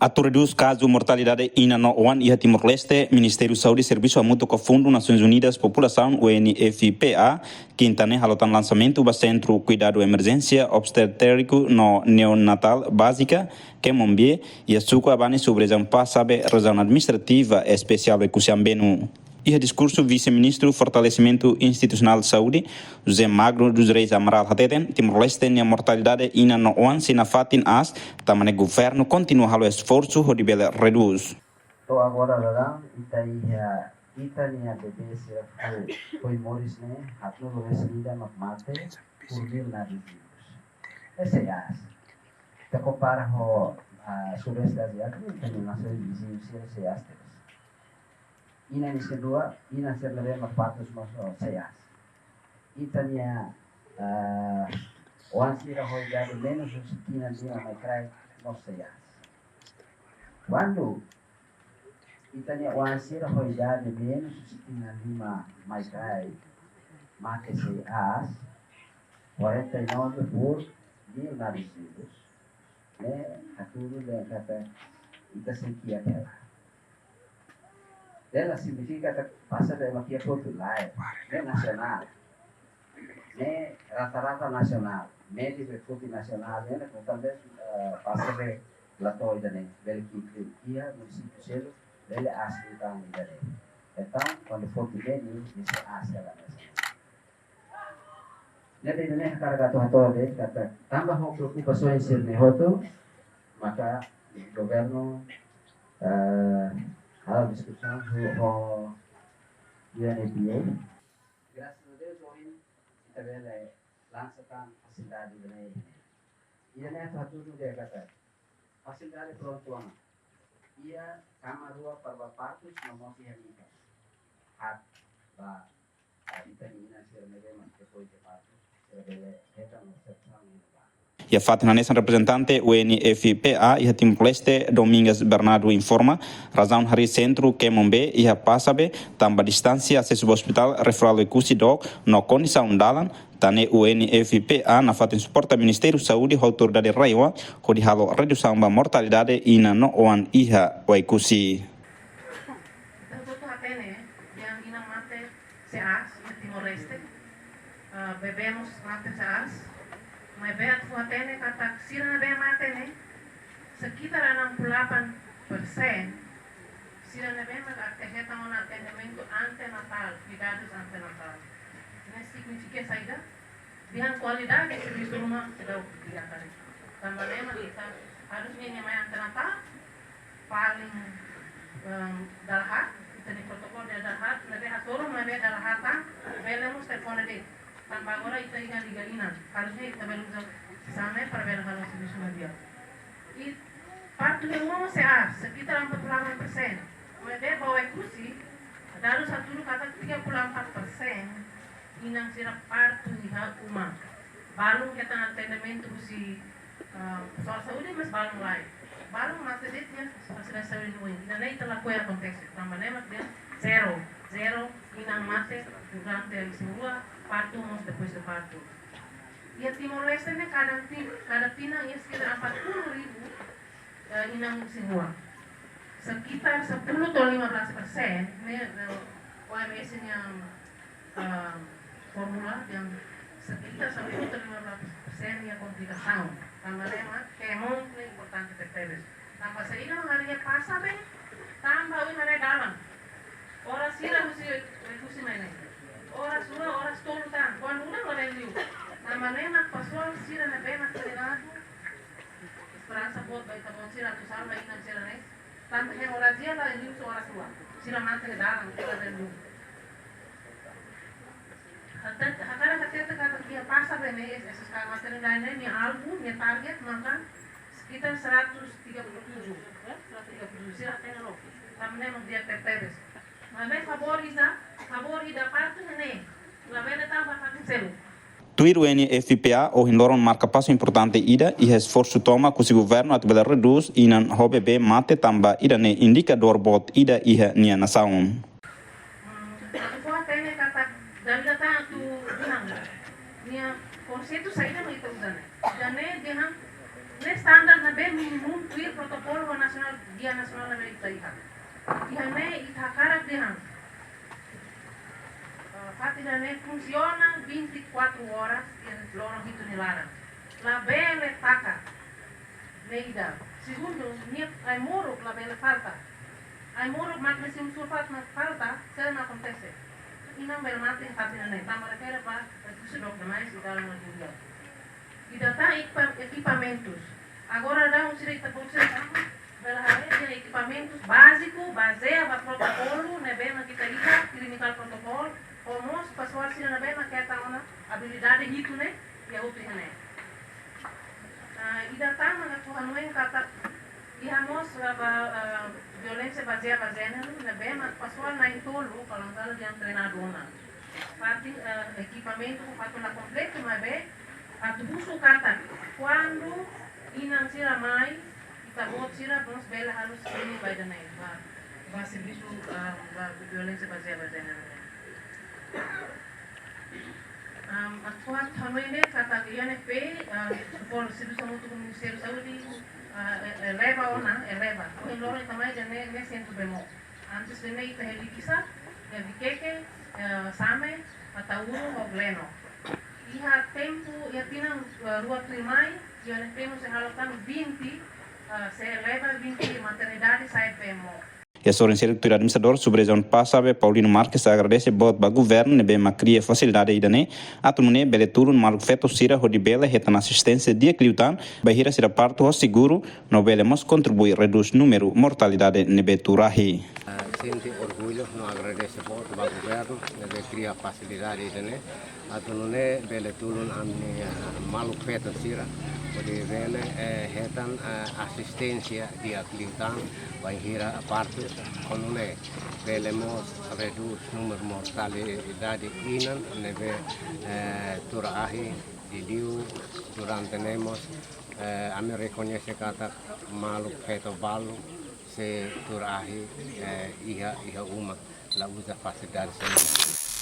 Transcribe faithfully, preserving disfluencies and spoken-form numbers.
Atu redús kazu mortalidade inan no oan iha Timor-Leste, Ministériu Saúde servisu hamutuk ho Fundu Nasoins Unidas Populasaun, U N F P A, kinta ne'e halo tan lansamentu ba Sentru Kuidadu Emerjénsia Obstétriku no Neonatál Bázika, Kemon B, iha suku Abani, sub-rejiaun Pasabe, Rejiaun Administrativa Espesiál Oekusi Ambenu. Iha diskursu, Vise-Ministru Fortalesimentu Institusionál Saúde, José Magno dos Reis Amaral, hateten Timor-Leste nia mortalidade inan no oan sei nafatin aas, tanba ne'e governu kontinua halo esforsu hodi bele redús. To'o agora daudaun ita iha, ita-nia bebé sira foin, foin moris ne'e haatnulu resin ida mak mate por mil nascimentos. Ne'e sei aas. Ita kompara ho, ah, Sudeste Aziátiku, ita-nia nasaun viziñu sira sei aas tebes. Inan isin-rua, inan sira ne'ebé mak partus mós sei aas. Ita-nia, ah, oan sira ho idade menus husi tinan lima mai kraik mós sei aas. Kuandu ita-nia oan sira ho idade menus husi tinan lima mai kraik mate sei aas, quarenta e nove por mil nascimentos, ne'e hatudu dehan katak ita sei kiak hela. Ne'e la signifika katak Pasabe mak kiak hotu, lae. Ne'e nasionál. Ne'e rata-rata nasionál. Média be foti nasionál ne'e, ne'e portantu, eh, Pasabe la to'o ida-ne'e. Bele kiak liu, iha munisípiu seluk bele aas liután ida-ne'e. Entaun, kuandu foti média, ne'e sei aas hela nasionál. Ne'ebé ida-ne'e hakarak atu hato'o de'it katak tanba ho preokupasaun sira-ne'e hotu, maka governu, eh, halo diskusaun ho, ho U N F P A. Grasas a Deus, ohin ita bele lansa tan fasilidade ida-ne'e. Ida-ne'e atu hatudu de'it katak fasilidade prontu ona. Iha kama rua para ba partus no mós iha mita. Haat ba, ah, ita-nia inan sira ne'ebé mak depois de partu, sira bele hetan observasaun iha ne'ebá. Iha fatin hanesan, reprezentante U N F P A iha Timor-Leste, Domingas Bernardo, informa razaun harii sentru Kemon B iha Pasabe tanba distánsia asesu ba Ospitál Referál Oekusi dook no kondisaun dalan, tan ne'e U N F P A nafatin suporta Ministériu Saúde ho autoridade RAEOA hodi halo redusaun ba mortalidade inan no oan iha Oekusi. Ita hotu hatene, inan mate sei aas iha Timor-Leste, ah, bebé mós mate sei aas, maibé atu hatene katak sira ne'ebé mate ne'e, sekitar enam puluh delapan persen, sira ne'ebé mak ita hetan ona atendimentu antenatál, kuidadus antenatál. Ne'e signifika saida? Dehan kualidade servisu ruma seidauk di'ak karik. Tanba ne'e mak ita harusnya nia mai antenatál, paling, em, dala haat, ita-nia protokolu dehan dala haat, ne'ebé hasoru maibé dala haat tan, bele mós telefone de'it. Tanba agora ita iha liga inan, harusnya ita bele uza sisá ne'e para bele halo servisu ne'e di'ak. I partu iha uma mós sei aas, sekitar empat puluh delapan persen. Maibé ba Oekusi, dadus hatudu katak tiga puluh empat persen inan sira partu iha uma. Balun hetan atendimentu husi, ah, pesoál saúde, mas balun lae. Balun mate de'it iha fasilidade saúde ninian. Ida-ne'e ita lakohi akontese. Tanba ne'e mak dehan zero, zero inan mate durante isin-rua, partu mós depois de partu. Iha Timor-Leste ne'e kada ti-, kada tinan iha sekitar empat puluh ribu, eh, inan isin-rua. Sekitar sepuluh to'o lima belas persen ne'e, eh, O M S nia, eh, formula dehan sekitar sepuluh to'o lima belas persen nia komplikasaun. Tanba ne'e mak Kemon ne'e importante tebes. Tanba saida mak haree Pasabe, tanba ohin haree dalan. Oras hira husi, husi mai ne'e? Oras rua, oras tolu tan. Kuandu udan la bele liu. Tanba ne'e mak pesoál sira ne'ebé mak treinadu, esperansa boot ba ita-boot sira atu salva inan sira ne'e. Tanba hemorajia la liu só oras rua. Sira mate iha dalan, sira la bele liu. Hakarak hatete katak iha Pasabe ne'e, S S K maternidade ne'e, nia alvu, nia target maka sekitar seratus tiga puluh tujuh, eh, seratus tiga puluh tujuh, sira hatene loos. Tanba ne'e mak di'ak tebes. Maibé favoriza, favoriza partu ne'e, labele tanba partu seluk. Tuir U N F P A, ohin loron marka pasu importante ida iha esforsu tomak husi governu atu bele redús inan ho bebé mate, tanba ida-ne'e indikadór boot ida iha nia nasaun. Hmm, atu fó hatene katak dala ida tan atu bilang, nia konseitu saida mak ita uza ne'e. Ida-ne'e dehan Ne'e standar ne'ebé mínimu tuir protokolu nasionál, dia nasionál ne'ebé ita iha. Iha ne'e ita hakarak dehan, eh, fatin ida-ne'e funsiona vinte e quatro horas iha loron hitu nia laran. Labele taka. Ne'e ida. Segundu, nia ai-moruk labele falta. Ai-moruk mak ne'e se um sulfat mak falta, sira-ne'e akontese. Inan bele mate fatin ida-ne'e. Tanba refere ba, eh, kusu dok demais, ida-ne'e mak dia. Ida tan ekipa-, ekipamentus. Agora daudaun sira ita-boot sira, bele haree dehan ekipamentus báziku, bazeia ba protokolu ne'ebé mak ita iha, clinical protocol, ho mós pesoál sira ne'ebé mak hetan ona abilidade hitu ne'e, iha hotu iha ne'e. Ah, ida tan mak atu hanoin katak iha mós, ah, ba, ah, violénsia bazeia ba jéneru, ne'ebé mak pesoál na'in-tolu, kalau nggak salah, dehan treinadu ona. Fatin, eh, ekipamentu fatin la kompletu, maibé atu husu katak kuandu inan sira mai, ita-boot sira mós bele halo screening ba ida-ne'e, ba, ba servisu, eh, ba violénsia bazeia ba jéneru. Am, atu hanoin de'it katak I N F P, eh, suporta servisu hamutuk ho Ministériu Saúde, eh, eh, eleva ona, eleva. Ohin loron ita mai ida-ne'e, ne'e sentru bemo. Antes de ne'e ita iha Likisá, iha Viqueque, eh, Same, Ataúro ho Gleno. Iha tempu, iha tinan, eh, rua tuirmai, I N F P mós sei halo tan vinte, eh, sei eleva vinte maternidade sai bemo. Iha sorin sira, tuir administradór subrejiaun Passabe, Paulino Marques, agradese boot ba governu ne'ebé mak kria fasilidade ida-ne'e, atu nune'e bele tulun maluk feto sira hodi bele hetan asisténsia di'ak liután, bainhira sira partu ho seguru, no bele mós kontribui redús númeru mortalidade ne'ebé tuur ahi. Ah, sente orgullu no agradese boot ba governu ne'ebé kria fasilidade ida-ne'e, atu nune'e bele tulun ami, ah, maluk feto sira hodi bele, eh, hetan, eh, asisténsia di'ak liután bainhira partu, ho nune'e bele mós redús númeru mortalidade inan ne'ebé, eh, tuur ahi, liuliu durante ne'e mós, eh, ami rekoñese katak maluk feto balu sei tuur ahi, eh, iha, iha uma, la uza fasilidade sira-ne'e.